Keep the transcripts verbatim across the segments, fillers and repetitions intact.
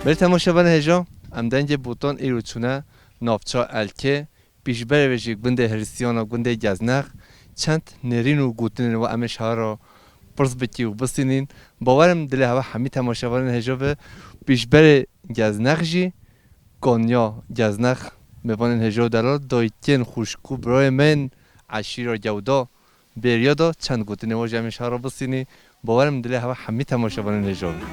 Belê temaşevanên hêja, em dengê Botan îro çûne navça Elkê, pîşberê wê jî gundê Hrîstiyana, gundê Geznex, çend nêrîn û gotinên we em ê ji hewa re pirs bikî û bistînîn. Bawer im dilê hewa hemî temaşevanên hêja be, pîşberê Geznex jî, kaniya Geznex, mêvanên hêja û delal, dayikên xwişk û birayên me yên eşîra Gewda, bêriya da çend gotinê we jî em ê ji hewa re bistînî. Bawer im dilê hewa hemî temaşevanên hêja be.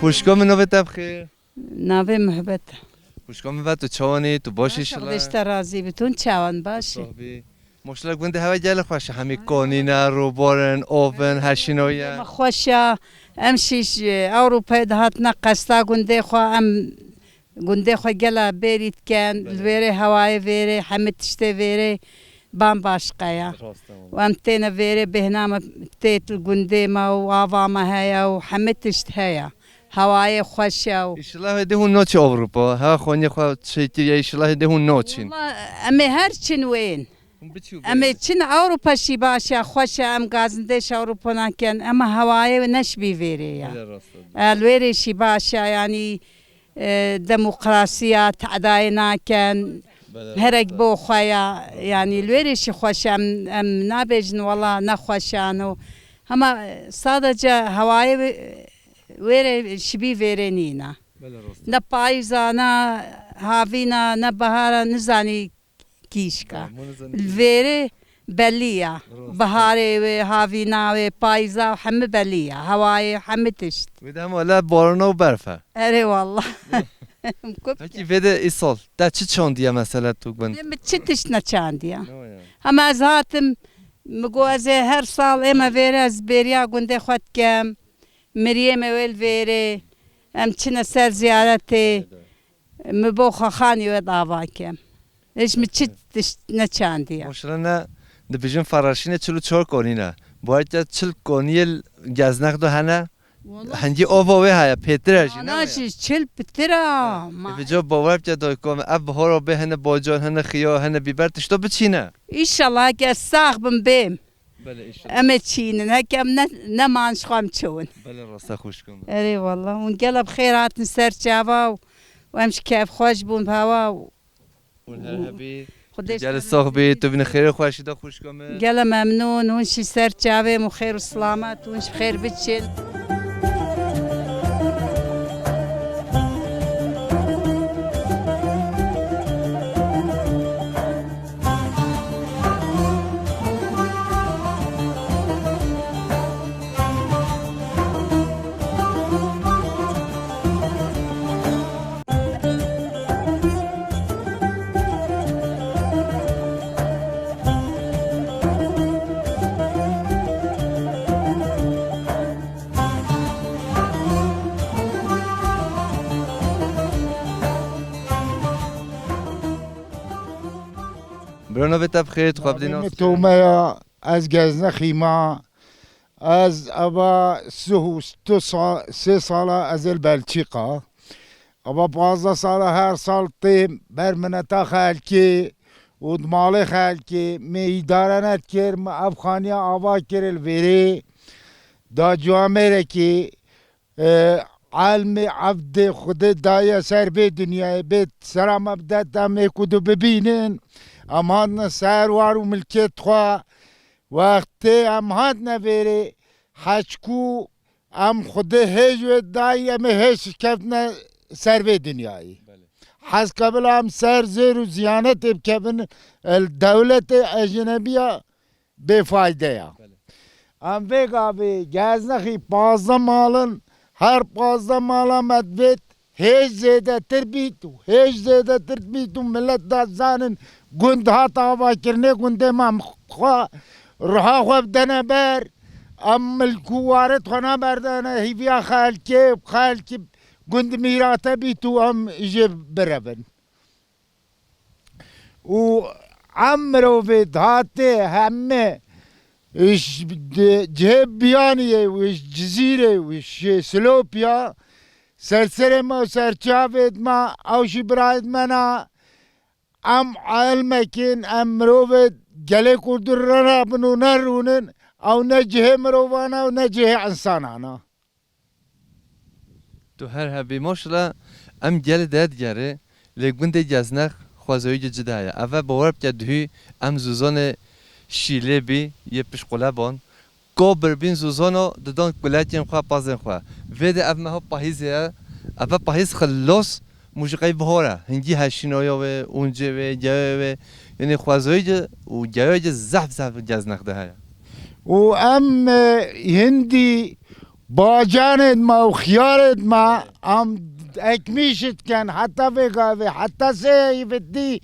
Xwişka min, navê te bi xêr? Navê Mihbet. Xwişka min, ve tu çawan î? Tu baş î? Maşallah, şila? Xwedê ji te razî bi. Tu çawan, baş î? Sax bî. Maşallah, gundê hewa gelek xweş e. Hemî kanî ne, rûbar in, av in, heşînoyî ye. Me xweş e. Em şîş, e, Ewropayê dihatine qesta gundê xwe, em gundê xwe gela bêrî dikin. Belê. Li vêrê hewayê vêrê, hemî tiştê vêrê bambaşqa ye. Rast e wele. Û em têne vêrê bêhna me tê li gundê me û ava me heye û hemî tişt heye. Hewayê xweş e û. Îşillah hêdî hûn naçî Ewropa. Hewa xaniyê xwe çêkiriye, îşillah hêdî hûn naçîn. Wela em ê her çin wên. Hûn biçî û Em ê bêrê. Çin Ewropa şî baş e, xweş e, em gazindê ji Ewropa nakin, ema hewayê ne ji bî vêrê ye. Belê rast e. E, li wêrê şî baş e, yanî, e, demokrasiya, tedayê nakin, Belê herek rast e. Bo xwe ya, yanî li wêrê şî xweş e, em, em nabêjin wela ne xweş e, no. Hema, e, sadece hewayê wê-, wêrê şibî vêrê nîne. Belê rast e. Ne payîza, ne havîna, ne bihara, nizanî kîşka. Tamam, bunu zan- Li vêrê belî ya. Rast. Biharê wê, havîna wê, payîza hemî belî ya. Hewayê hemî tişt. Wê de hema le barana û berf e. Erê wallah. Pekî vê de îsal te çi çandiye mesela tu gund? Min çi tişt neçandiye. Ne ya? Hema ez hatim, min got ez ê her sal ême vêrê ez bêriya gundê xwe dikem. Miriyê me wê li vêrê. Em çine ser ziyaretê. Min bo xwe xanî wê dava kem. Hiç min çi tişt neçandiye. Maşallah ne, dibêjin Faraşînê çil û çar konî ne. Bu arada çil koniyê Geznex de hene. Wala. Hingî ova wê heye, pêtir e jî, ne Ana wê? Jî çil pitir a. Ha, ma- Ê, vêca bawer bike dayika me, ev bihara bê hene bacan, hene xiya, hene bîber, tişta biçîne. Înşallah, heke sax bim bêm. Belê, înşallah. Em ê çînin, heke em ne, neman ji xwe em çewin. Belê, rasta xwişka min. Erê, wallah, hûn gelek bi xêr hatin ser çava û, û em ji keyfxweş bûn bi hewa û Hûn her hebî. Xwedê Tu gelê ji te sax razî bî, tu bîne xêrê xweşî de xwişka min. Gele memnûn, hûn şî ser çavê min xêr û silamet, hûn ji xêr biçin. Bira navê te bi xêr, tu xwe bidî Navê nas min kirin. Tome ya, ez Geznexî ma. Ez ava sih û tu sa-, sê sala ez ê li Belçîka. Ava pazdeh sala her sal têm ber mineta xelkê û di malê xelkê, me îdare nedikir, me ev xaniya ava kir li vêrê. Da ciwamêrekî, e, elmê evdê Xwedê daye ser vê dinyayê, bê sera me bide, em ê ku du bibînin. Em hatine ser war û milkêt xwe. Wextê em hatine vêrê, heçku em Xwedê hêj wê dayî, em ê hêj keftine ser vê dinyayê. Belê. Hez ke bila em ser zêr û ziyanetê bikevin, li dewletê ecnebiya bêfayde ya. Belê. Em vê gavê Geznexî pazdeh mal in, her pazdeh mala me divêt hêj zêdetir bît û hêj zêdetir bît û milet da zanin gund hat avakirinê, gundê me em xwe, ruha xwe bidene ber, em milk û waret xwe naberdane hîviya xelkê, xelk gund mîrate bît û em jê birevin. Û em mirovê dihatê heme ji cihê Biyaniyê û ji Cizîrê û ji Silopya serserê me û serçavê me, ew jî birayê me ne. Em elmekên, em mirovê gelê Kurd re nebin û nerûnin, ew ne cihê mirovan e û ne cihê insanan e. Tu her hebî maşallah, em gelê de digerê, lê gundê Geznex xwezayî cida ye. Eve bawer bike duhî em zûzanê şîlê bî yê pişt quleban. Ka birbîn zûzano didan kulekên xwe, pazên xwe. Vê de ev meha pahîzê ye. Eve pahîz xilos mûjîqey bihar e. Hingî heşînaya wê, ûncê wê, gewê wê. Yanî xwezayî ci û gewê ci zehf zehf Geznex de heye. Û em, e, hindî bacanê me û xiyarê me, em ekmîş dikin, heta vê gavê, heta sê heyvitî,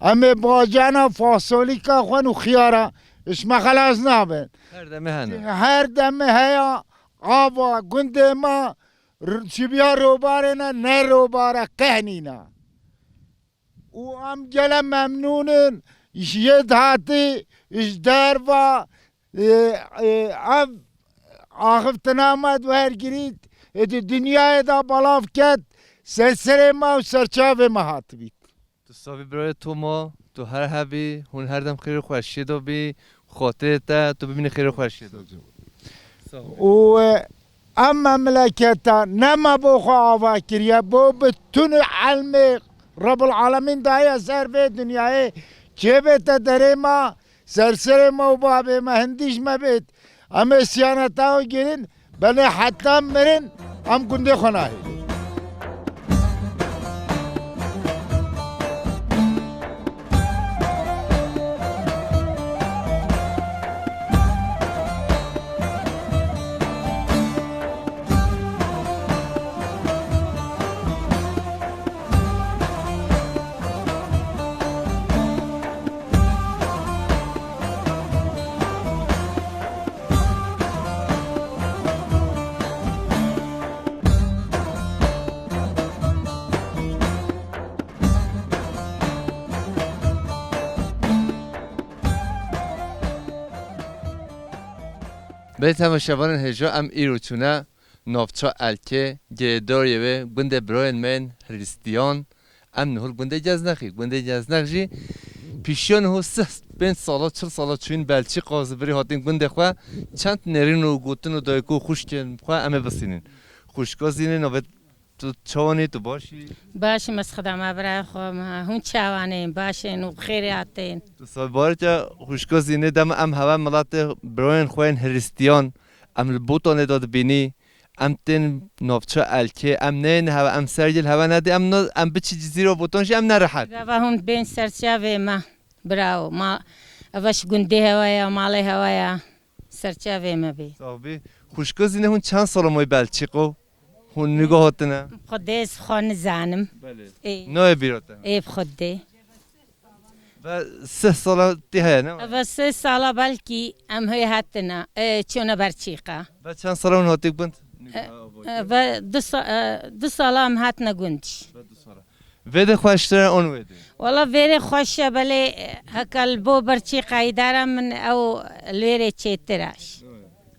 em ê bacana fasolîka xwe û xiyara, ji me xelas nabin. Her demê hene. Her demê heya ava gundê me r-, çibiya robarê ne, ne robare qeh nîne. Û em gele memnûn in ji yê dihatî, ji derva, e, e, ev axiftina me di wergirît, e, di dinyayê de belav ket, ser serê me û serçavê me hatibît. Tu sabî birayê Toma, tu her hebî, hûn her dem xêr û xweşiyê de bî, xatirê te, tu bimînî xêr û xweşiyê de. Sağ ol. Û, e, em memleketa ne me bo xwe ava kiriye, bo bitûnê elmê Rebul Alemîn daye ser vê dinyayê, çêbête derê me, ser serê me û babê me, hindî ji me bêt. Em ê siyaneta wê girin, belê heta mirin em gundê xwe nahêlin. Belê temaşevanên hêja, em îro çûne navça Elkê, girêdayê wê gundê birayên me yên Hrîstiyan. Em niho li gundê Geznexî. Gundê Geznex jî pişiya niho sih, pênc sala, çil sala çûyîn Belçîqa, ji birî hatîn gundê xwe, çend nêrîn û gotin û dayik û xwişkên xwe em ê bisînin. Xwişka Zînê, navê tu çawan î, tu baş î? Baş im, ez xidama birayê xwe me. Hûn çawan ên? Baş ên û bi xêrê hatên. Tu sabî bareke xwişka Zînê, dema em hewe miletê birayên xwe yên Hrîstiyan, em li Botanê de dibînî, em tên navça Elkê, em neyên hewe, em ser yê li hewe nedî, em na-, em biçî Cizîra Botan jî em nerehet. Gava hûn bên serçavê me, birawo. Ma, eva ji gundê hewe ya, malê hewe ya, serçavê me bê. Sax bî. Xwişka Zînê, hûn çend sala moy Belçîqo? Hûn nigo hatine? Xwedê ez xwe nizanim. Belê. Ê. Nayê bîra te? Ê, bi Xwedê. Ve sih sala tê heye, ne? Ve sih sala belkî em hê hatine, e, çûne Belçîqa. Ve çend sala hûn hatî gund? E, e, ve du sa-, e, du sala em hatine gund. Ve du sala. Vê de xweştir e an wê de? Wala vê rê xweş e, belê, e, heke li bo Belçîqa îdara min ew li wê rê çêtir e.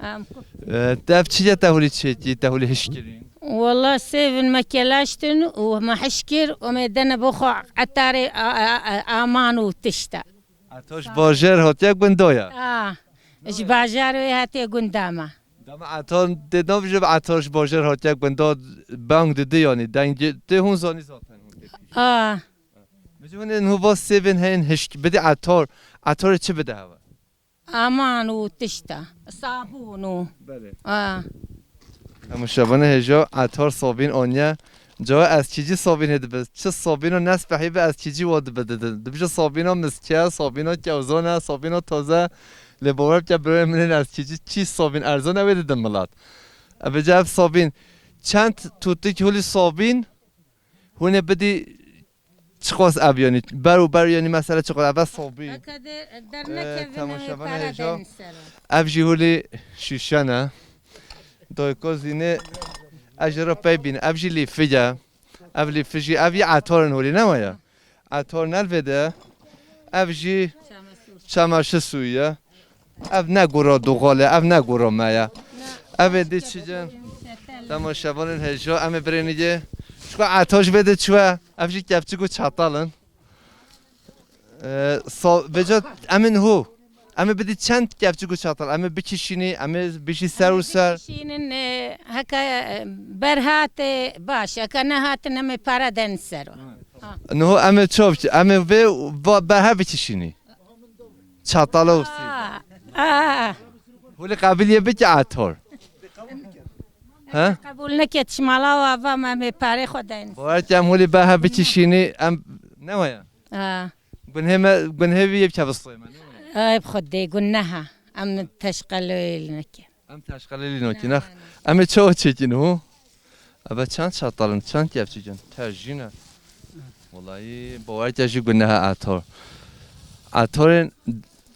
Em ku- E, te ev çi ye te hûlî çêkî, te hûlî hişkirî? Wala sêvin me kelaştin û me hişkir û me dene bo xwe etarê a, a, a, aman û tişta. Eto ji bajêr hatiye gunda ya? A, ji bajarê wê hatiye gunda me. Dema eto tê nav ji eto ji bajêr hatiye gunda bang didi yanî dengê tê hûn zanî zaten hûn tê pîş. A. Min jî hûn ên hûva sêvên heyên hişk bidî etor, etorê çi bide hewe? Aman û tişta, sabûn û Belê. A. Em şevane hêja etar sabîn aniye. Cawa ez çîcî sabîn hê dibe. Çi sabîno nespehî be ez çîcî wa dibe didin. Dibije sabîna miske, sabîna kewzane, sabîna taze. Lê bawer bike birayê min ên ez çîcî çî sabîn erzane wê didin milat. Ebêce ev sabîn çend tûtik hûlî sabîn hûn ê bidî çiqas ev yanî ber û ber yanî mesela çiqas ev sobî. Heke de dernekevin, Ee, temaşevanê para hêja. Den ser o. Ev jî holî şîşe ne. Doyko zînê ez ji re pey bîn. Ev jî lîfî ye. Ev lîfî jî ev yê etarin holî ne waya. Etar ne li vê de. Ev jî çamaşır suyu ye. Ev ne gura Duxal e, ev ne gura me ye. Ev ê dî çi cin? Temaşevanên hêja, em ê birênî ye. Çika etaj vê de çi ye? Ev jî kevçik û çatal in. Ee, sa-, vêca em ê niho. Em ê bidî çend kevçik û çatal. Em ê bikişînî, em ê bijî ser û ser. Bikişînin, e, heke, e, berhate baş, heke nehatin em ê para den ser o. Ha. Niho em ê çav, em ê vê va-, berhe bikişînî. Çatala û sî. Aa, aa. Hûlî qebiliyê bike etor. He? Qebûl neke, çimala wa va me, me parê xwe deyn. Bawer ke em hûlî berhe bikişînî, em ne waya? Aa. Gunhê me, gunhê wî yê bikeve stûyê me, ne waya? Ay bi xwe dê gun neha. Em teşqelê neke. Em teşqelê lî nokî, nex. Em ê çawa çêkîn hû? Ebe çend çatal in, çend kevçik in? Tercî ne. Welayi, bawer ke jî guneh e etor. Etorên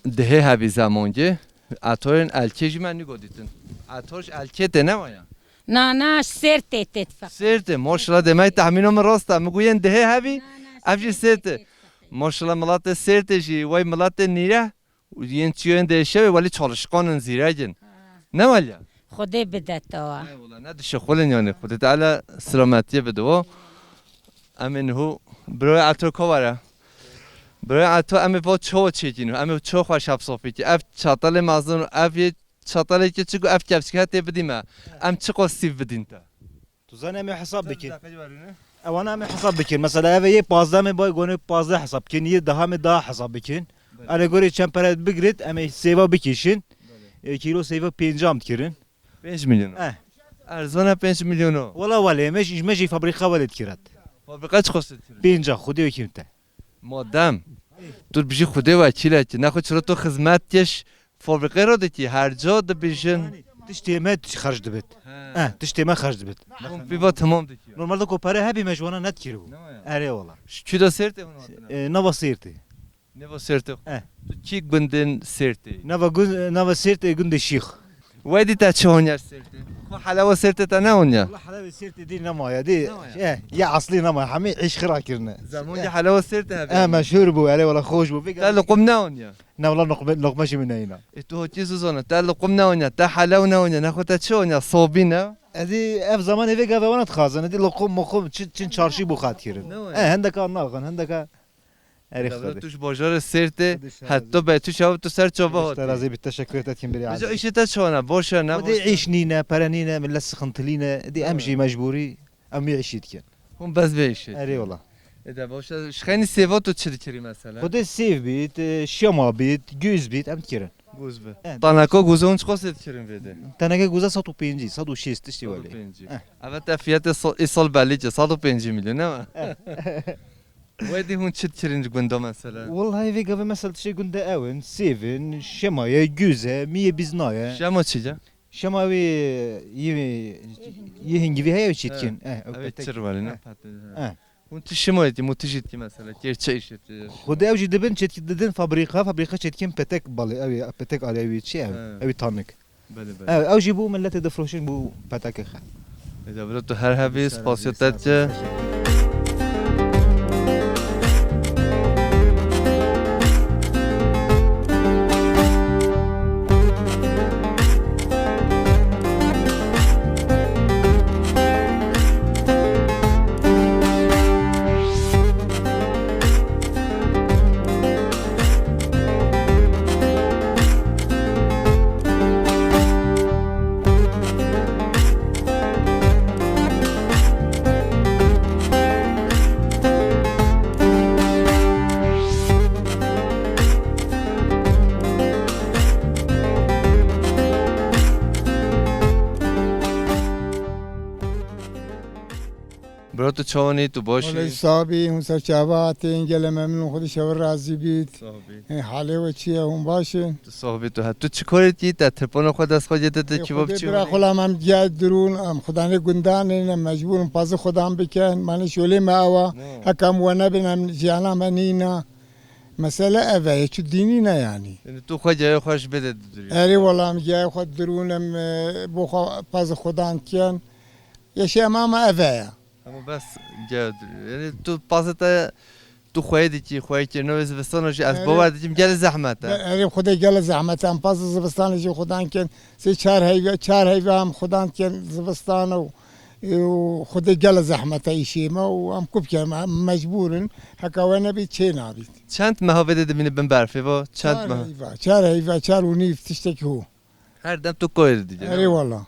dihê hebî zemangê, etorên elkê jî me nîgo dîtin. Etor ji elkê tê ne waya? Na, na, ji sêr tê, tê tifeq. Sêr tê, maşallah, demey tehmîna min rast e. Min got yên dihê hebî, na, na, ev jî sêr tê. Maşallah, milatê sêr tê jî, wey milatê nîre. Û yên çiyên dêşe wê welî çalışkan in, zîrek in. Ha. Ne welî? Xwedê bide te wa. Ey wela, ne dişixulin yanî. Xwedê Teala selametiyê bide wa. Em ê niho birayê Eto ka were. Birayê Eto em ê va çawa çêkîn, em ê çawa xweş hevsofî kî. Ev çatalê mezin, ev yê çatalê kiçik û ev kevçik hetê bidî me. Em çiqas sîv bidîn te? Tu zanî em ê hesab bikin. Ewana em ê hesab bikin. Mesela ev ê yê pazdeh, em ê bay gonê pazdeh hesab bikin. Yê deha em ê deha hesab bikin. Belê. Erê gorê çend pere bigirit, em ê sêva bikişin. Belê. E, kîlo sêva pênc am dikirin. Pênc milyon. Eh. Erzana pênc milyon o. Wala welê, me jî, me jî fabrîka welê dikirat. Fabrîka çi xwest dikirin? Pênca, xwedê wekî te. Madem tu bijî Xwedê wekîl e ki, nexwe çira tu xizmet keş fabrîqê re dikî, her ca dibijin. Tiştê me xerc dibit. He. Eh, tiştê me xerc dibit. Hûn pîva temam dikî. Normalde ku pere hebî me ji wana nedikiribû. Ne ya? Erê wala. Ji kî de Sêrtê hûn hatine? E, nava Sêrtê. Neva Sêrtê. Eh. Tu kî gundên Sêrtê? Nava gun-, nava Sêrtê gundê Şîx. Wedî te çi onya Sêrtê? Xwe helewa Sêrtê te ne onya? Wala helewa Sêrtê dî nemaye dî. Nemaye. Eh, ya aslî nemaye. Hemî îş xira kirine. Zemon ya helewa Sêrtê hebe. Eh, meşhur bû, erê wala xweş bû. Te luqum ne onya? Ne wala luqme, luqme jî min neyna. E tu hotî zû zana. Te luqum ne onya, te helew ne onya, ne xwe te çi onya? Sobî ne? Edî ev zamanê vê gave wana dixwazin. Edî luqum muqum çi, çin çarşî bû xat kirin. Ne onya? Eh, hindeka naxin, hindeka. Erê Xwedê. Tu ji bajarê Sêrtê, heta be tu şev tu ser çava hatî. Te razî bî, teşekkür ederim birî. Bize îşê te çawa ne? Boş e, ne boş e? Îş nîne, pere nîne, millet sıkıntılı nîne. Di em jî mecburî, em wî îşî dikin. Hûn bes vê îşê. Erê wala. E de boş e, ji xeynî sêva tu çi dikirî mesela? Xwedê sêv bît, e, şema bît, güz bît, em dikirin. Güz bi. Evet. Taneka guza hûn çiqas dikirin vê de? Teneke guza sed û pêncî, sed û şêst tiştî welê. Sed û pêncî. Eh. Evet, te fiyatê sal, îsal belli ki, sed û pêncî milyon, ne mi? Eh. Wedî hûn çi dikirin ji gunda mesela? Wallahî vê gavê mesela tiştê gunda ew in, sêv in, şema ye, güz e, miyê bîzna ye. Şema çi ye? Şema wî yê, yê hingivî heye wî çîtkin. Eh, ew petek. Çir welî ne? Eh. Hûn tu şima yetî, hûn tu jî dikî mesela, kêr çi îşê tu? Xwedê ew jî dibin çêtki didin fabrîka, fabrîka çêtkin petek balê, ew ê, petek alê ew ê çi ew? He. Ew ê tanik. Belê, belê. Ew, ew jî bû milletê difroşin bû petekê xwe. Êca bira tu her hebî, spasiya te diçe. Tu çawanî, tu baş î? Wele sax bî, hûn ser çava hatîn, gelê memnûn, Xwedê ji we razî bît. Sax bî. Ê, halê we çi ye, hûn baş in? Tu sax bî, tu he. Tu çi karê dikî? Te tirpana xwe dest xwe yê te, te Ê, çi Xwedê bira xwe lam em gel dirûn, em xudanê gundan in, em mecbûr in pazî xudan bikin. Mane şolê me ew e. Heka em we nebin, em jiyana me nîna. Mesele ev e, çi dînî ne yanî. Yani tu xwe cayê xwe ji bê de didurî. Erê wela em cayê xwe dirûn, em, e, bo xwe pazî xudan dikin. Yaşama me ev e ya. Ama bes gel, yani tu pazê te, tu xweyê dikî, xweyê kir, navê zivistana jî ez Erê. bawer dikim, gelê zehmet e. Be-, erê Xwedê gelê zehmet e, em pazê zivistanê jî xudan kin, sê çar heyve, çar heyve em xudan kin zivistan û, û Xwedê gelê zehmet e îşê me û em ku bikin, em mecbûr in, heka we nebît çê nabît. Çend meha vê de dimîne bin berfê va? Çend Çar meha? heyve, çar heyve, çar û nîv tiştekî ho. Her dem tu koyê didî. Erê wela.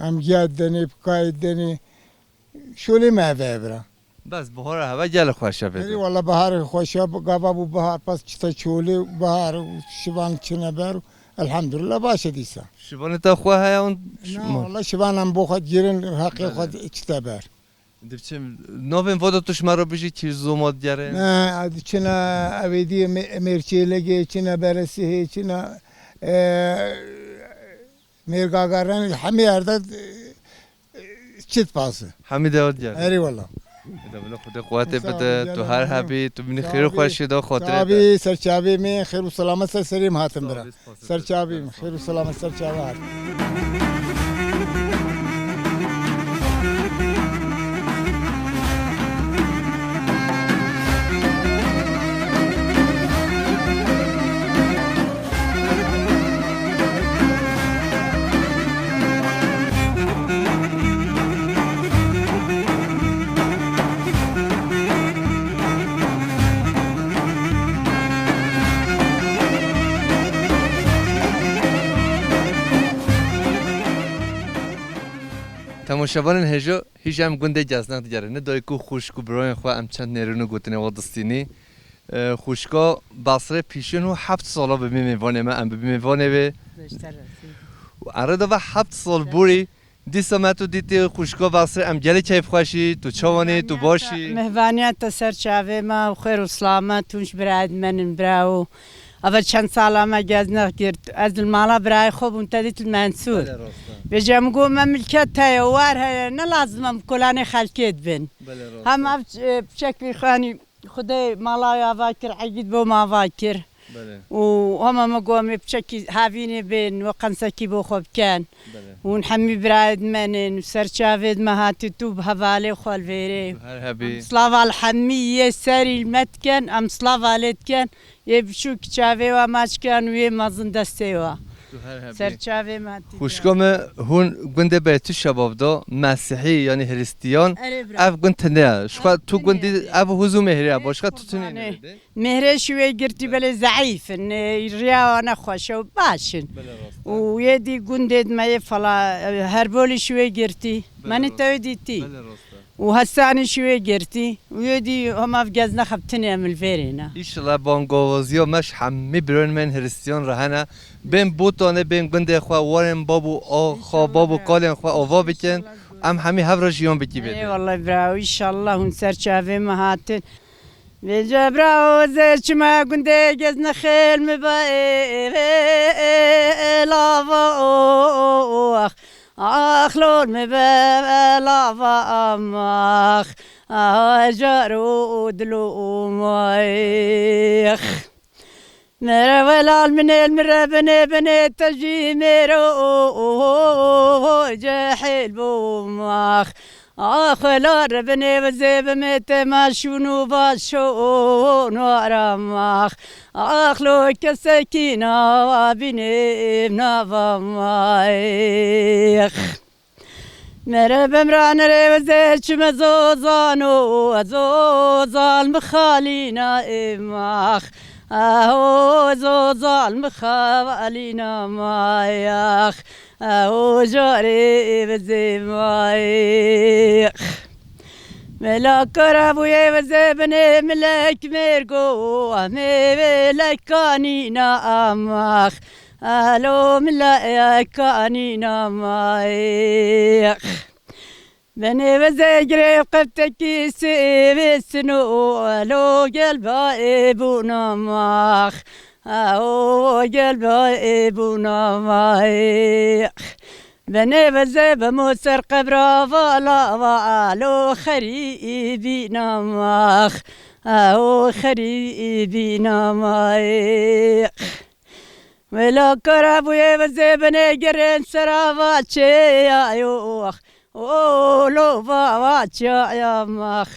Em giya denê, bi kayê denê. Şolê me ev e bira. Bes bihara heve gelek xweş e vê Erê de. Wela bihar xweş e, gava bû bihar, pas çita çolê, bihar û şivan çine ber û elhamdulillah baş e dîsa. Şivanê te xwe heye hûn Na, wela şivan em bo xwe digirin, heqê Belê. xwe çite ber. Dibçim, navên voda tu ji me re bijî kî zoma digerin? Ne, diçine ev êdî mê-, mêrçêlegê, çine beresihê, çine, e, mêrgagaren, hemî erde, e, çit pasi. Hemî de digerin. Erê wela. Eda bila Xwedê quwetê Sağ ol, bide, tu canım her benim. hebî, tu binî Sağ xêr û ol. xweşî de xatirê Sağ te. ol, ser çavê me, xêr û selamet ser serê me hatin bira. Sağ ol. Ser çavê me, xêr û selamet ser çavê hatin. Temaşevanên hêja, hîja em gundê Geznex digerin. Nidayê ku xwişk û birayên xwe em çend nêrîn û gotinê xwe distînî. E, xwişka Basrê pîşin û heft sala bi mêvanê me, em bi mêvanê wê. Beşter resî. Û erê de ve heft sal borî, dîsa me tu dîtî xwişka Basrê, em gelê keyfxweşî, tu çawanî, tu başî. Mehvaniya te ser çavê me û xêr û silamet, hûn ji birayê menin birawo. Ava çend sala me Geznex girt. Ez li mala birayê xwe bûm, te dît li Mensûr. Belê, rast e. Vêca min got, me milket heye, war heye, ne lazim em kolanê xelkê dibin. Belê, rast e. Hem ev, e, piçekî xanî Xwedê mala wî ava kir, egîd bo me ava kir. Belê. Û hema me got, em ê piçekî havînê bên, we qensekî bo xwe bikin. Belê. Hûn hemî birayê di me nin, ser çavê di me hatî, tu bi hevalê xwe li vêrê. Tu her hebî. Em slava li hemî yê serî li me dikin, em slava lê dikin, yê biçûk çavê we maç dikin û yê mezin destê we. Tu her hebî. Ser çavê me hatî. Xwişka me, hûn gundê Beytû Şebab da, Mesîhî, yanî Hristiyan, Erê bira. Ev gund tune ye. Ji xwe Ev tu tune gundî ye. Ev hûz û mêhrî ye, Ev başka tu tunî qurbanê. Nêdê. Mêhrê şiwê girtî, belê zeîf in, e, riya wan nexweş e û baş in. Belê rast e. Û yê dî gundê di me yê fela, e, Herbolî şiwê girtî. Belê Menî rast. Te wê dîtî. Belê rast e. Û Hesanî şiwê girtî. Û yê dî hema ev Geznex ev tinê em li vêrê ne. Îşillah bangawaziya me ji hemî birayên me yên Hristiyan re hene. Bên Botanê, bên gundê xwe, warên bab û axa, bab û kalên xwe ava bikin. Em hemî hev re jiyan bikî bê. Ê welleh bira, îşallah hûn ser çavê me hatin. Vêca bira, zêr çima gundê Geznexê li me be, ê, ê, ê, ê, lava, o, o, o, ax. Ax lor me be, be, lava, am, ax. Ax, car û dilo, o, may, ax. Mere welal min ê, min re binê, binê te jî mêro, o, o, o, o, cehêl bûm, ax. Ax, welal re binê, vizê bimê te maşûn û vaşon, o, o, o, nwaramax. Ax, lo kesekî nawa bînê, nava mayx. Mere bemra nerê vizê çime zozano, zozal mi xalîna êmax. Aho zozal mi xalîna mayax. Aho carê vizê mayax. Mela kara bûye vizê binê milek mêrgo, amê vê lekanîna amax. Alo milek kanîna mayax. Benê vizê girê qiftekî sêvê sino, elo gel ba ê bûna max. Eo gel ba ê bûna max. Benê vizê bimo ser qebra vala va, elo xerîbîna max. Eo xerîbîna max. Wela kara bûyê vizê binê girên sera va çêya yox. O lo va va çaya max.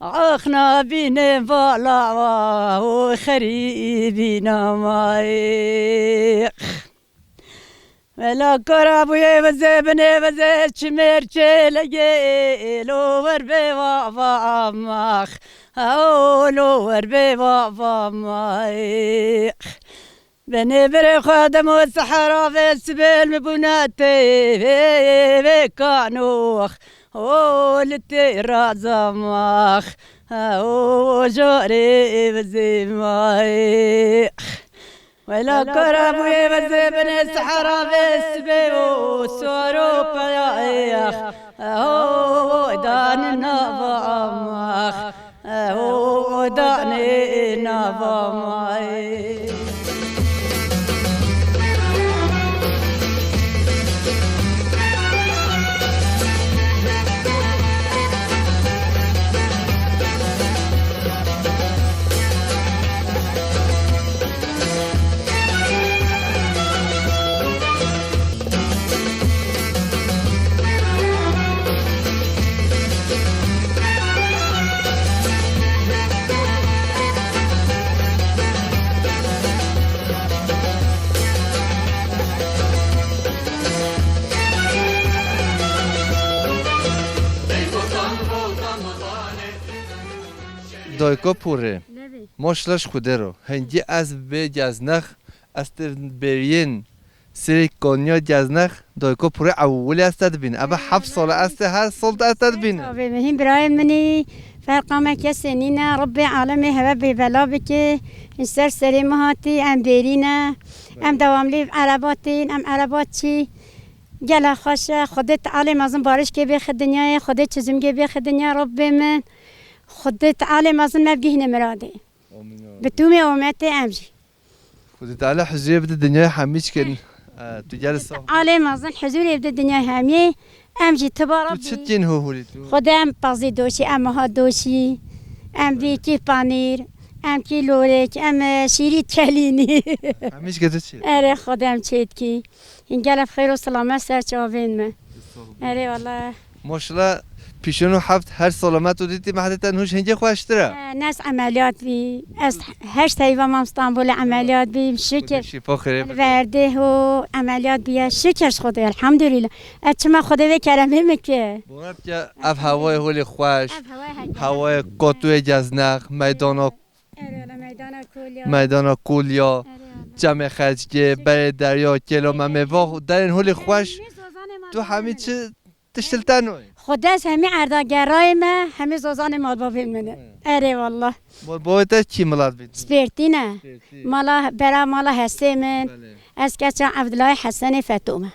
Ax nabînê vala va o xerîbîna max. Wela kara bûyê vizê binê vizê çimêr çêlegê lo wer bê va va max. O lo wer bê va va max. Benê birê xwe demo sehra vê sibêl mi bûne tê vê, vê kanox. O li tê raza max. O jorê vizê max. Wela kara bûyê vizê binê sehra vê sibê o soro peyax. O dan nava max. Ew danê nava mayê. Dayko Pûrê, Levê. Maşallah ji Xwedê re. Hingî ez bê geznex, ez tê bêriyên Sêrê Konya geznex, Dayko Pûrê ewilî ez te dibînim. Eve heft sal e ez te her sal ez te dibînim. Tabii, hîn birayên min î, ferqa me kesê nîne, Rebbê alemê heve bê bela bike. Hîn ser serê min hatî, em bêrî ne. Em dewamlî erebatîn, em erebat çî. Gela xweş e, Xwedê Tealê mezin barişkê bêxe dinyayê, Xwedê çizimgê bêxe dinya Rebbê min. Xwedê Tealê mezin me bigihîne miradê. Amîn ya Bi Rabbî. Tûmê ometê em jî. Xwedê Teala huzurê bide dinyayê hemî çikin. Eh, tu gel sax. Alê mezin huzurê bide dinyayê hemî. Em jî tiba Tu Rabbî. Çi dikin ho holî tu? Xwedê em pazî doşî, em ha doşî. Em vîkî panîr. Em kî lorek. Em, e, şîrî telînî. Hemî çike tu çi? Erê Xwedê em çêtkî. Hîn gelek xêr û silamet ser çavên me. Erê wala. Maşallah, pîşeno heft her selamet û dîtî mehdeten hûş hingê xweştir e. E, nes emeliyat bî. Ez heşt heyva mam Stenbolê emeliyat bîm. Şikir. Şifa xêrê bide. Verdê ho emeliyat bîye. Şikir ji Xwedê, elhamdülillah. Ez çima Xwedê vê keremê min ki. Borat ke ev hewayê holê xweş, Ev hewayê heke. Hewayê Kotuyê Geznex, meydana Erê wala meydana Kolya. Meydana Kolya, Erê wala. Çemê Xeçkê, Berê Derya, Kêlo Memê, va derên holê xweş. Hemî zozanê ma Tu hemî çi tişt li te noyê? Xwedê ez hemî erda gerayê me, hemî zozanê malbavên min e. Hı. Erê wallah. Malbavê te kî milat bî? Spêrtî ne. Spêrtî. Mala, bera mala hesê min. Belê. Ez keça Evdilayê Hesenê Feto me.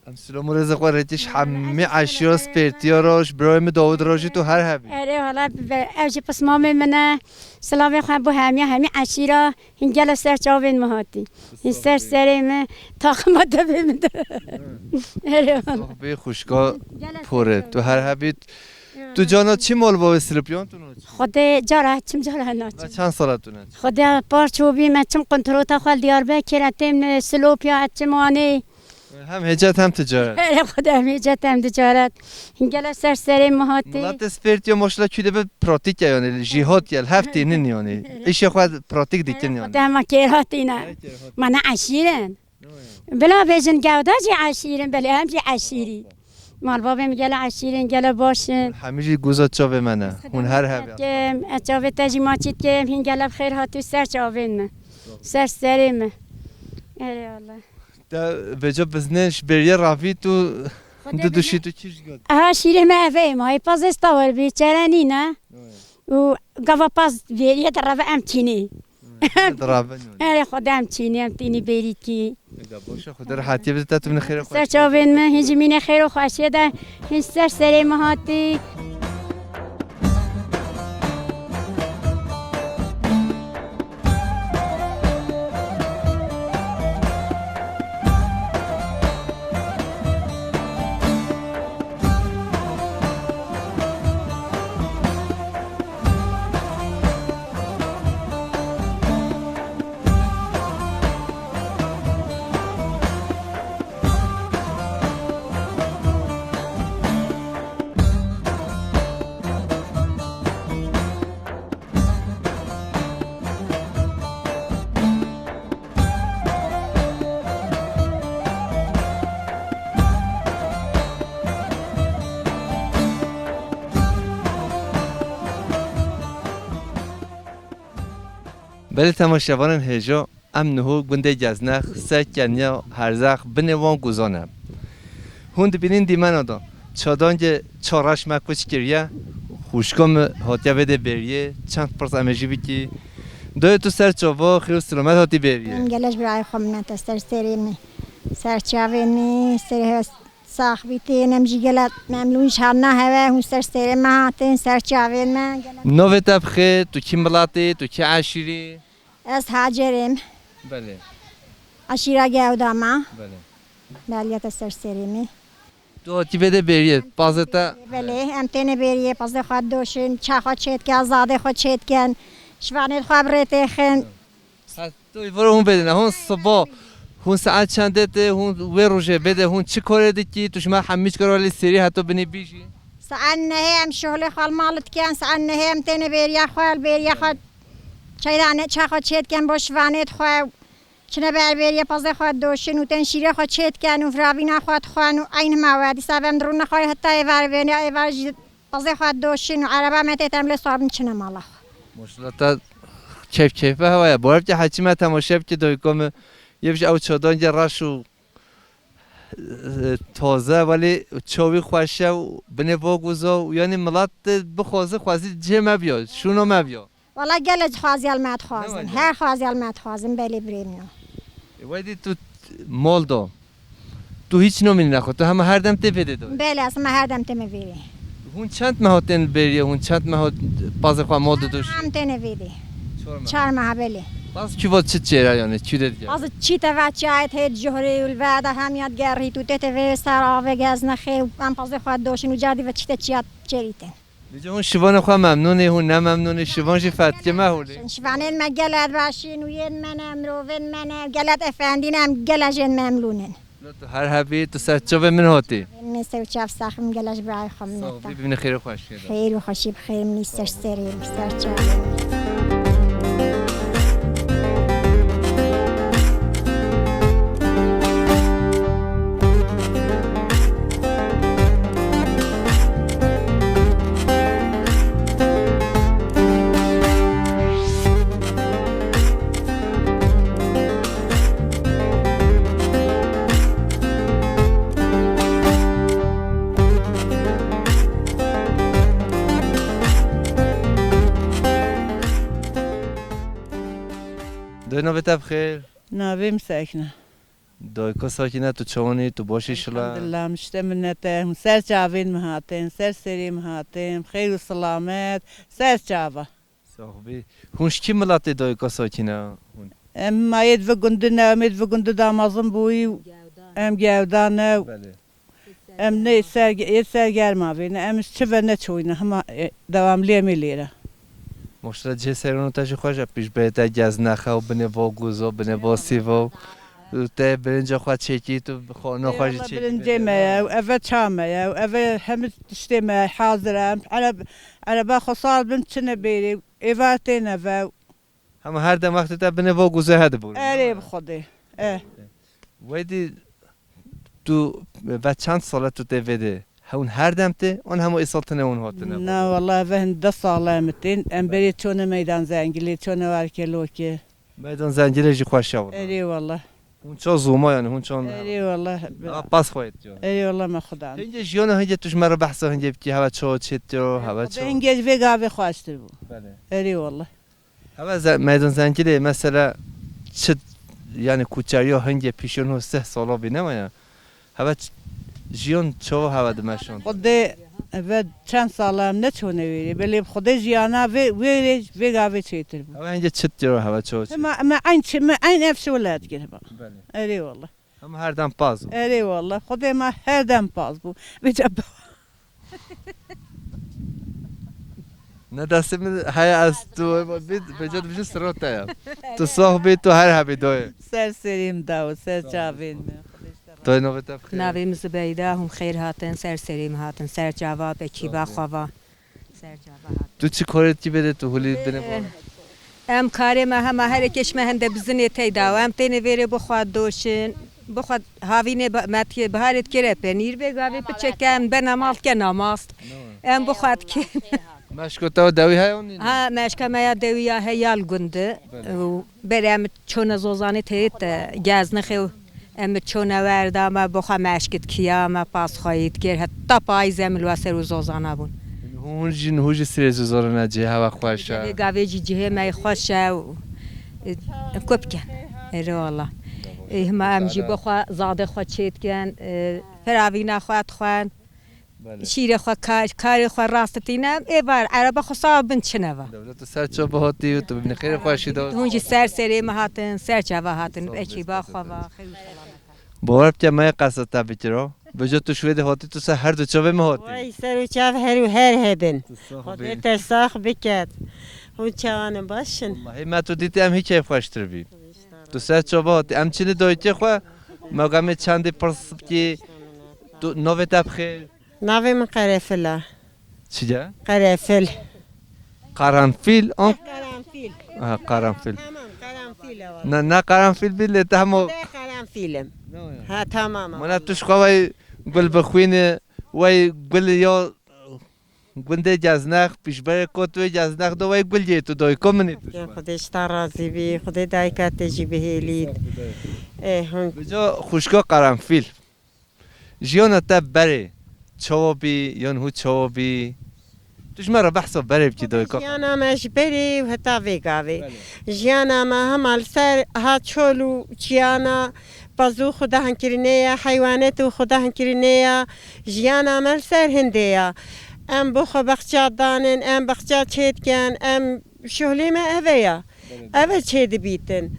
Em silam û rêzê xwe rêtîş hemî eşîra Spêrtiya re, ji birayê min Dawid re jî tu her hebî. Erê wala, be-, ev jî pismamê min e. Silavê xwe bo hemiya, hemî eşîra, hîn gele ser çavên min hatî. Hîn ser serê min, taxima devê min de. Erê wala. Bê xwişka Pûrê, tu her hebî. Tu cana çi mal bavê Silopyan tu naçî? Xwedê cara çim cara naçim. Çend sala tu naçî? Xwedê par çobî me çim kontrota xwe li Diyarbekir, e têm Silopya, e çim anê. Hem hêcet hem ticaret. Erê Xwedê hem hêcet hem ticaret. Hingele ser serê min hatî. Miletê Spêrtiya maşallah kû de bi pratîk e, yanî jîhat ye, li hev tînin yanî. Erê. Îşê xwe pratîk dikin yanî. Xwedê hema kêr hatîne. Erê kêr hatîne. Me ne eşîr in. Bila bêjin gewda jî eşîr in, belê em jî eşîrî. Malbavê min gele eşîr in, gele baş in. Hûn hemî jî goza çavê me ne. Hûn her hevî. Kem, e çavê te jî maçî dikim, hîn gele bi xêr hatî ser çavên min. Ser serê min. Erê Allah. Te vêca biznê ji bêriye ravî tu Xwedê du duşî biznê. Tu çi ji got? Aha, şîrê me eve ê ma, ê paz ê stawir bî, çere nîne. Oye. Û gava paz bêriye te reve em tînî. Oye. Dirabin. Erê, Xwedê em çînî, em tînî bêrîkî. Eda, baş e, Xwedê rehetiyê bide te, tu min xêr û xweş. Ser çavên me, hîn ji mînê xêr û xweşiyê de, hîn ser serê me hatî. Belê temaşevanên hêja, em niho gundê Geznex, ser keniya Herzex, binê wan guzan e. Hûn dibînin dîmena de, çadangê çar reş me kuç kiriye, xwişka min hatiye vê de bêriyê, çend pirs em ê jî bikî. Dayê, tu ser çava, xêr û silamet hatî bêriyê. Em gelek birayê xwe minet e ser serê min, ser çavên min, serê hest. Sax bîtin, em jî gelek memnûn ji hevna hev e, hûn ser serê me hatin, ser çavên me. Gelek Navê te bi xêr, tu kî miletî, tu kî eşîrî? Ez Hacer im. Belê. Eşîra Gewda me. Belê. Beliyete ser serê me. Tu hatî vê de bêriyê, pazê te? Belê, em têne bêriyê, pazê xwe doşin, ça xwe çêtken, zadê xwe çêtken, şivanê xwe bi rê têxin. Ha, tu îvara hûn bêdine. Hûn siba, hûn saet çendê tê, hûn wê rojê bêde, hûn çi karê dikî? Tu ji me hemî çi kar lê serî heta binê bîjî? Saet nehê em şohlê xwe li mal dikin, saet nehê em têne bêriya xwe, li bêriya xwe çeyranê ça xwe çê dikin bo şivanê xwe. Çine ber bêriya pazê xwe doşin û tên şîrê xwe çê dikin û firavîna xwe dixwin û eyn hema we. Dîsa em dirûne xwe heta êvar bêne, êvar jî Pazê xwe doşin û ereba me tê, em lê sabin çine mala xwe. Maşallah, te keyf keyfe hewa ye. Bawer bike, heçî me temaşe bike, dayika min. Yê bije ew çadangê reş û, e, taze, welê çawî xweş e û binê va guza û yanî milet bixwaze, xwezî cihê me biya, şûna me biya. Wala gelek xwaziya li me dixwazin. Ne wele. Her xwaziya li me dixwazin, belê birê min o. E, wedî tu t-, mal da. Tu hîç nomînî nexwe, tu hema her dem tê vê de dayê? Belê, ez hema her dem tême vê de. Hûn çend meha tên bêriye, hûn çend meha pazê xwe mal didoşî? Em têne vê de. Çar meha. Çar meha, belê. Paz çi va çi çêra yani, çi de diye? Paz çî te ve çi ayet hêt juhrê û li ve de hem yad gerî tu tê te vê ser avê Geznexê û em pazê xwe doşin û cardî ve çî te çiya çêrîtin. Dîce hûn şivanê xwe memnûn ê, hûn ne memnûn ê, şivan jî fetkê me holê. Şivanên me gelek baş in û yên me ne, mirovên me ne, gelek efendî ne, em gelek jê memnûn in. Lo tu her hebî, tu ser çavê min hatî. Min ser çav sax im, gelek ji birayê xwe min. Sax bî, bibîne xêr û xweşiyê de. Xêr û xweşî bi xêr min ser serê, ser çavê min. Dê navê te bi xêr. Navê min Sekine. Dayika Sakîne, tu çawan î, tu baş î şila? Elhamdulillah, min ji te minet e. Hûn ser çavên min hatin, ser serê min hatin, xêr û silamet, ser çava. Sax bî. Hûn ji kî miletê Dayika Sakîne hûn? Em mayê di vi gundî ne, em ê di vi gundî de mezin bûyî û em gewdan e. Belê. Em ne ser, ê ser germa vê ne, em ji çi ve neçûyî ne, hema, e, dewamlî em ê lêre. Maşallah, cihê serûno te jî xweş e, pîş bê te Geznexe û binê va guza, binê va sîva û te birinca xwe çêkî, tu xana xwe jî çêkî. Ê, wele birincê me ye, ev e ça me ye, ev e hemî tiştê me hazir e. Em ereb-, ereba xwe sal bin çine bêrê, êvar têne ve. Hema her dem wextê te binê va guzê hedibû. Erê bi Xwedê. E. Wedî tu ve çend sal e tu tê vê de? Hûn her dem tê, an hema îsal tine hûn hatine? Na, wela ve hin deh sal e em tên. Em berê çone Meydan Zengilê, çone Warkelokê. Meydan Zengilê jî xweş e wela. Erê wela. Hûn ça zûma yani, hûn çan? Erê wela. Ha, pas xwe yetiyor. Erê wela me xudan. Hingê jiyana hingê tu ji me re behsa hingê bikî, heve çawa çêtiyor, heve çawa? Hingê ji vê gavê xweştir bû. Belê. Erê wela. Heve ze-, Meydon Zengilê mesela çi, yani kuçeriya hingê pîşon û sih sala bîne me ya. Heve ç-, jiyan çawa heve dimeşand? Xwedê ve çend sala em neçûne wêrê. Belê bi Xwedê jiyana vê, wêrê, vê gavê çêtir bû. Heve hingê çi tiro heve çawa çi? Me, me eyn çi, me eyn ev şola digir hema. Belê. Erê wallah. Hema her dem paz bû. Erê wallah. Xwedê me her dem paz bû. Vêca Ne destê min heye ez tu bî, vêca dibijî siro te ye. Tu sax bî, tu her hebî doyê. Ser serî min daw, ser çavên min. Doyê navê te bixêr. Navê min Zibeyda, hûn xêr hatin, ser serî min hatin, ser çava, bekî ba xwe va. Ser çava hatin. Tu çi korê dikî bêdê tu hulî binê bor? Em karê me hema herê keş me hende bizinê teyda. Em têne vêrê bixwe doşin, bixwe havînê ba-, me dikê biharê dikêre penîr bê gavê piçeke em bena mal dike namast. Em bixwe dike. Meşko te dewî heye û nîne? Ha, meşka me ya dewî ya heya li gund e. Belê. Û berê em çûne zozanê tê te geznixê û em çûne werda me bixwe meşk dikiya me pasxwayî dikir heta payîz em li we ser û zozana bûn. Hûn jî, hûn jî sirê zozana cihê hewa xweş e. Vê gavê jî cihê me xweş e û, e, ku bikin. Erê wala. E, hima em jî bixwe zadê xwe çê dikin, e, firavîna xwe dixwin. Belê. Şîrê xwe kar, karê xwe rastitîne, ê var, erebe xwe sawa bin çine va. Dewlet tu ser ço bihotî û tu bibînî xêrê xweşî de. Hûn jî ser serê me hatin, ser çava hatin, ekîba xwe va, xêr û selamet. Bawer bike me qesa te bikiro. Bejo tu şwêdê hotî, tu ser her du çavê me hotî. Vay, ser û çav her û her hebin. Tu sax bî. Xwedê te sax biket. Hûn çawan in, baş in? Wallahî me tu dîtî em hî keyfxweştir bî. Tu ser çava hotî. Em çinî dayikê xwe, me gamê çendî pirs bikî. Tu navê te bixêr? Navê min Qerefil e. Çi ye? Qerefil. Qaranfîl an? Qaranfîl. Ha, qaranfîl. Tamam, qaranfîl e wala. Ne, ne qaranfîl bî lê te hemo. Ne qaranfîl im. Ne o ya. Ha, tamam. Mana tu ji xwe wey gul bixwîne, wey gul ya gundê Ceznex, pişberê kot wê Ceznex do wey gul yê tu doy ko min ê tu. Ya Xwedê ji te razî bî, Xwedê dayika te jî bihêlît. Ê, hûn. Bico xwişko qaranfîl. Jiyana te berê çawa bî, yan hû çawa bî? Tu ji me re behsa berê bikî doyka. Jiyana me ji berê û heta vê gavê. Belê. Jiyana me hema li ser ha çol û çiyana pazû xudahinkirinê ye, heywanet û xudahinkirinê ye. Jiyana me li ser hindê ye. Em bo xwe bexça danin, em bexça çêdikin, em şuhlê me ev e ya. Ev e çêdibîtin.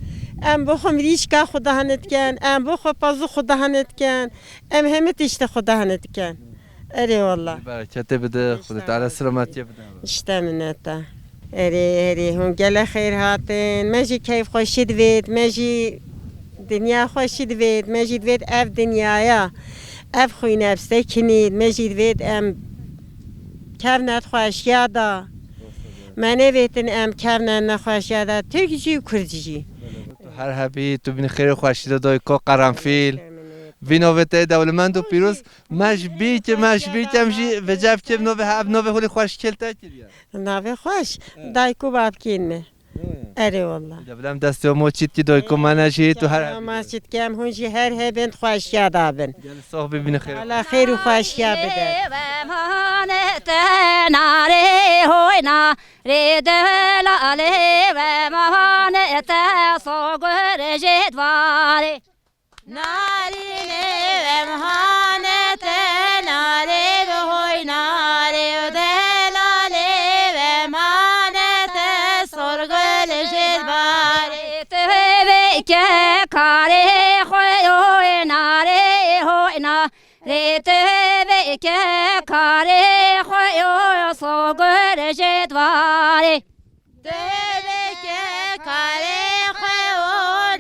Em bo xwe mirîşka xwe dahane dikin, em bo xwe pazû xwe dahane dikin, em hemî tiştê xwe dahane dikin. Erê wallah. Bereketê bide, Xwedê Teala selametiyê bide. Ji te minet e. Erê, erê, hûn gelek xêr hatin. Me jî keyf xweşî divêt, me jî dinya xweşî divêt, me jî divêt ev dinyaya, ev xwîne, ev sekinît, me jî divêt em kevnet xweşiya da. Me nevêtin em kevne nexweşiya de, Tirk jî û Kurd jî. Tu her hebî, tu bînî xêr û xweşî de doyko Qaranfîl. Vî novê te dewlemend û pîroz. Me ji bî ki, me ji bî ki em jî vêca ev kêv nove, ev nove holî xweşkêl te kiriye. Navê xweş, dayk û babkên me. Erê wallah. De bilem destê mo çît ki doyko me ne jî tu her hebî. Ma çît ki em hûn jî her hebin xweşiya da bin. Gel soh bibîne xêr. Allah xêr û xweşiya bide. Rê delalê ve mane te sogore jê dvarê. Narînê ve mane te narê ve hoy narê ve delalê ve mane te sorgol jê dvarê. Te ve ke karê xwe hoy narê hoy na. Rê tu bike karê xwe yo sogor ji dwarê. Tu bike karê xwe û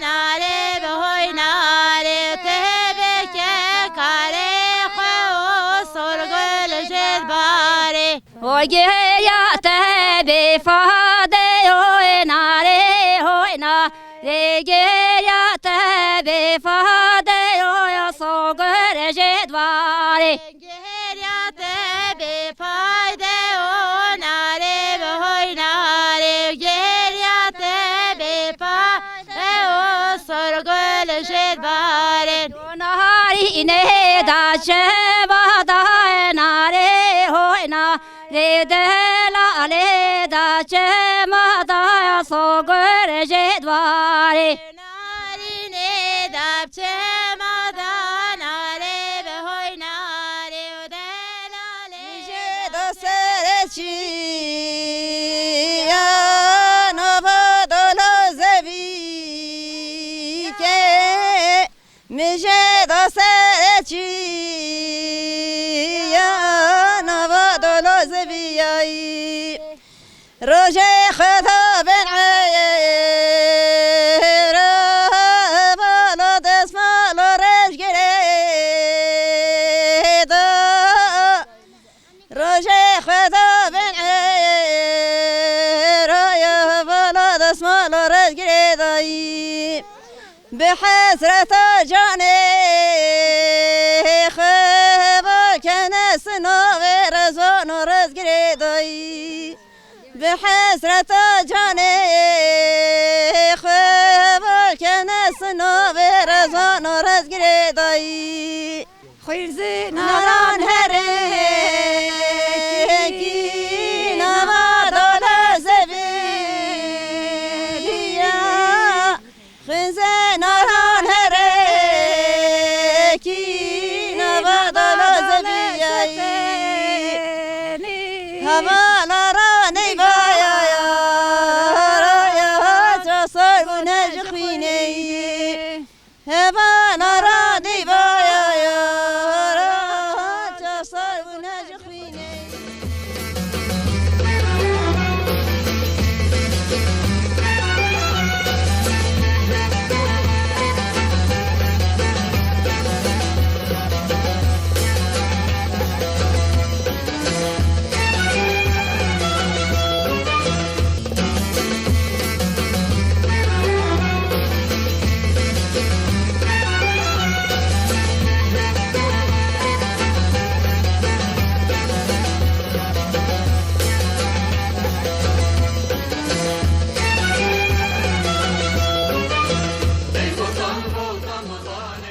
narê bi hoy narê. Tu bike karê xwe û sorgol ji dwarê. O geriya te bêfade yo ê narê hoy na. Rê geriya te bêfade yo ya sogor ji dwarê. Geriya te bêfayde o narê bi hoy narê. Geriya te bêfayde o sorgol ji dwarê. Narînê da çeva da narê hoy na. Rê delalê da çema da ya so. Gurejê dwarê. Narînê dapçe madan alê bi hoy narê û delalê. Mijê do serê çiya nava dolo zevî ke. Mijê do serê çiya nava dolo zeviyayî. Rojê xwe da ben eyêra, balo desmalo rejgirê da. Rojê xwe da ben eyêra, balo desmalo rejgirê dayî. Bi hesreta canê xwe va kene sinovê rezon û rezgirê dayî. Bi hesreta canê xwe va kene sinovê rezon û rezgirê dayî. Xwîrzî naran herê kî nava dole zevî ya. Xwînzê naran herê kî nava dala zeviyayî. Hevala ra neyvaya ya, ra ya, ça sar bûne ji xwîneyî. Hevala ra neyvaya ya, ra ça sar bûne ji xwîneyî.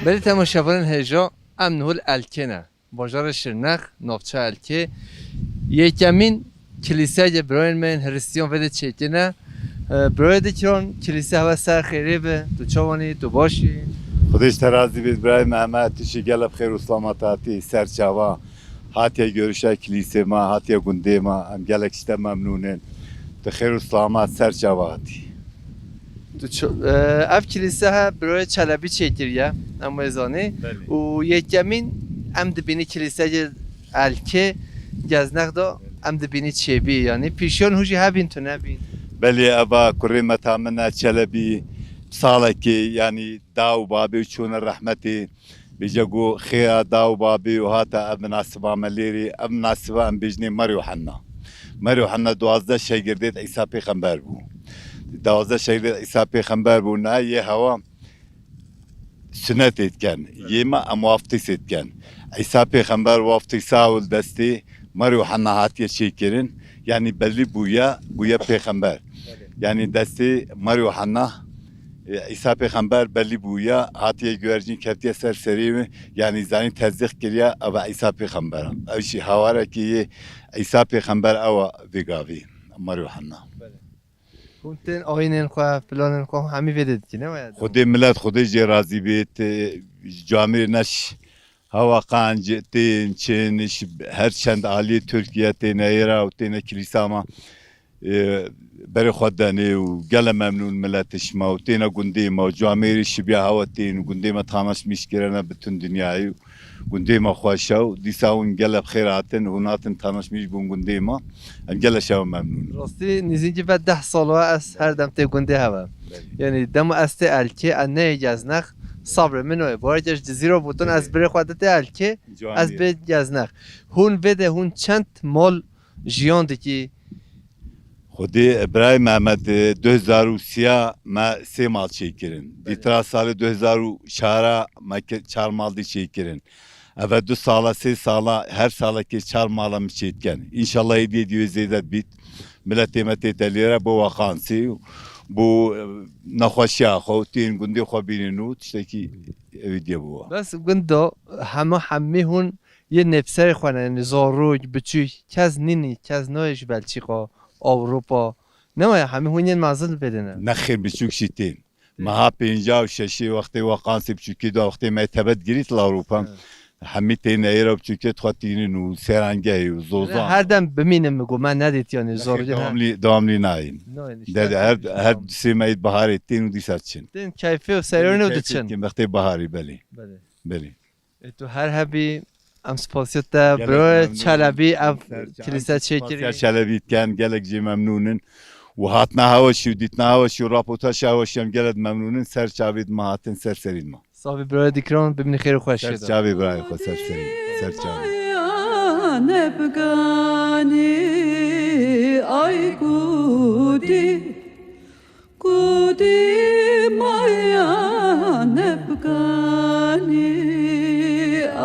Belê temaşevanên hêja, em niho li Elkê ne. Bajarê Şirnex, navçeya Elkê. Yekemîn kilîseyê birayên me yên Hristiyan vê de çêkirine. E, birayê de kiran kilîse hewe ser xêrê be. Tu çawanî, tu başî? Xwedê ji te razî bît birayê Mehmet, tu jî gelek xêr û selamet hatî ser çava. Hatiye görüşe kilîsê me, hatiye gundê me. Em gelek ji te memnûn in. Tu xêr û selamet ser çava hatî. Tu ço-, e, ev kilîse he birayê Çelebî çêkiriye, em wê zanî. Belê. Û yekemîn em dibînî kilîseyê Elkê Geznex de em dibînî çêbî, yanî pîşiyan hû jî hebîn tu nebîn. Belê, eva kurê meta min e Çelebî, salekê, yanî da û babê çûne rehmetê. Bêje ku xêra da û babê û hata ev minasiba me lêrê, ev minasiba em bêjinê Meryo Henna. Meryo Henna duwazdeh şagirdê Îsa Pêxember bû. Duwazdeh şagirdê Îsa Pêxember bû, niha yê hewa sunetê diken. Yê me em waftîsê diken. Îsa Pêxember waftîsa û li destê Meryo Henna hatiye çêkirin. Yanî belî bûye, bûye pêxember. Belê. Yanî destê Meryo Henna, e, Îsa Pêxember belî bûye, hatiye guhercîn ketiye ser serê wî, yanî zanî tesdîq kiriye, ev e Îsa Pêxember e. Ew jî hawarekî yê Îsa Pêxember ew e vê gavî, Meryo Henna. Belê. Hûn tên ayînên xwe, planên xwe hemî vê de dikî, ne waya? Xwedê milet, Xwedê jê razî bêt, e, camêrê neş Hewa qenc tên çin, ji her çend aliyê Tirkiye têne êra û têne kilîsa me, e, berê xwe denê û gele memnûn miletê şima û têne gundê me û camêrî şibiya hewa tên û gundê me tamaşmîş kirine bütün dinyayê û gundê me xweş e û dîsa hûn gele bi xêr hatin, hûn hatin tamaşmîş bûn gundê me. Em gele şewa memnûn. Rastî nîzînkî ve deh sal e ez her dem tê gundê hev e. Belê. Yanî dema ez tê Elkê, ez neyê Geznex, sabrê min wê. Bawerê ke ji Cizîra Botan ez Belê. birê xwe de tê Elkê, Canî. ez bê Geznex. Hûn vê de hûn çend mal jiyan dikî? Xwedê birayê Mehmet, e, du hezar û sîya me sê mal çêkirin. Belê. Dîtira salê du hezar û çara me ke-, çar mal dî çêkirin. Eve du sala, sê sala, her salekê çar mala min çêdiken. Înşallah êdiyê dî wê zêde dibît. Miletê me tête lêre bo wexansî, bo, e, nexweşiya xwe û tên gundê xwe bînin û tiştekî ewî diye bo we. Bes gundo hema hemî hûn yê nêpserê xwe ne, yanî zarok, biçûk, kes nînî, kes nayê ji Belçîka, Ewropa, Ne waya, hemî hûn yên mezin bêdine. Nexêr, biçûk jî tên. Meha pênca û şeşê wextê we qansê biçûkê da, wextê me tebet girît li Ewropa. Evet. Hemî tên neyra biçûkê dixwe tînin û serengehê û zozan. Her dem bimînin mi got, me nedît yanî zor. Nexêr, dewamlî, dewamlî nayîn. Nayîn, işte. De, de, her, her sê meyît baharê tên û dîsa çin. Tên keyfê û seyrûnê û diçin. Wextê baharê, belê. Belê. Belê. E, tu her hebî, em spasiya te, biro Çelebî, ev kilîse çêkirî. Spasiya Çelebî dikin, gelek jê memnûn in. Û hatina hewa şî û dîtina hewa şî û raportaja hewa şî em gelek memnûn in. Ser çavê dima hatin, ser serî dima. Savî birayê dîkran, bimînin xêr û xweşiyê de. Ser çavê birayê xwe, ser serî, ser çavê. Maya ne biganî, ay kudî. Kudî maya ne biganî,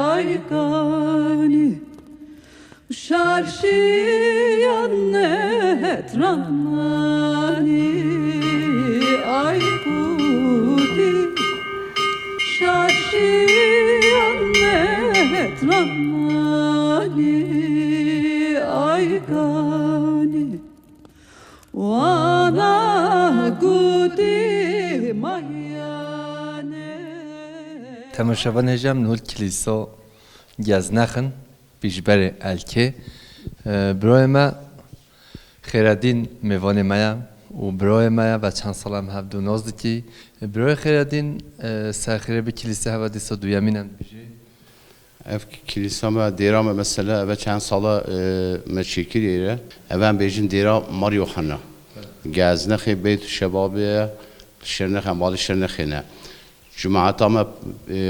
ay ganî. Şarşiyan netrananî, ay kudî. Şarşiyan netrananî, ay ganî. Wana gudî mayane. Temaşevan hêja, em niha li kilîsa Geznexê in, pêşberê Elkê. E, birayê me Xêredîn mêvanê me ye û birayê me ye, ve çend sal em hev du nas dikî. E, birayê Xêredîn, e, ser xêrê bi, kilîsa hev e dîsa duyemîn em dibêjî. Ev kilîsa me, dêra me mesela, ev çend sala, e, me çêkirî êre. Ev em bêjin dêra Mar Yohanna. Geznexê Beyt Şebabê ye, Şirnexê, em balê Şirnexê ne. Cumaeta me, e,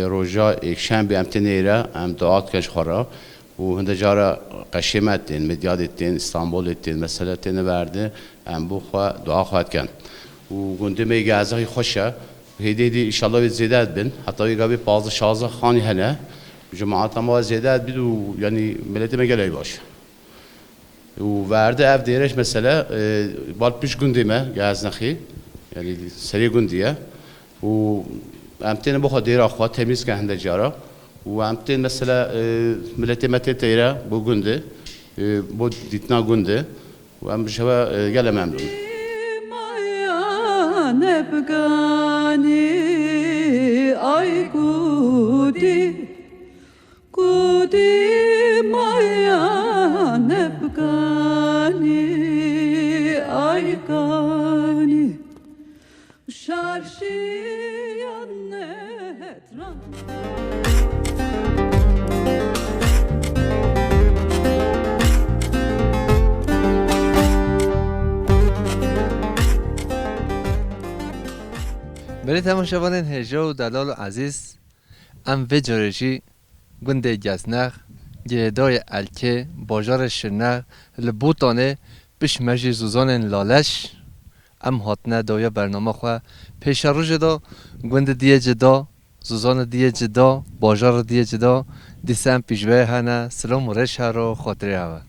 roja êkşembê em tên êre, em dua dikin ji xwe re. Û hinde cara qeşê me tên, Midyadê tên, Îstanbulê tên, mesela têne verde, em bo xwe dua xwe dikin. Û gundê me yê Geznexê xweş e. Hêdî hêdî înşallah wê zêde dibin. Heta wê gavê pazdeh şazdeh xanî hene. Cemaeta me zêde dibin û yanî miletê me gelek baş. Û verde ev dêreş mesele, e, bal pişt gundê me, Geznexê. Yanî serê gundê ye. Û em tên bo xwe dêra xwe temîz ke hinde cara. Û em tên mesele, e, miletê me tê teyre bo gundê, e, bo dîtina gundê. Û em ji we, e, gelek memnûn. Maya ne biganî, ay kudî, kudî maya ne biganî, ay ganî. Şarşiyan netran. Belê temaşevanên hêja û delal û ezîz, em vê carê jî gundê Geznex, girêdayê Elkê, bajarê Şirnex, li Botanê, pişt me jî zozanên Laleş, em hatine dawiya bernama xwe. Pêşerojê de gundê diyê cida, zozanê diyê cida, bajarê diyê cida, dîsa em pêşveyê hene, silam û rêş hero, xatirê hewe.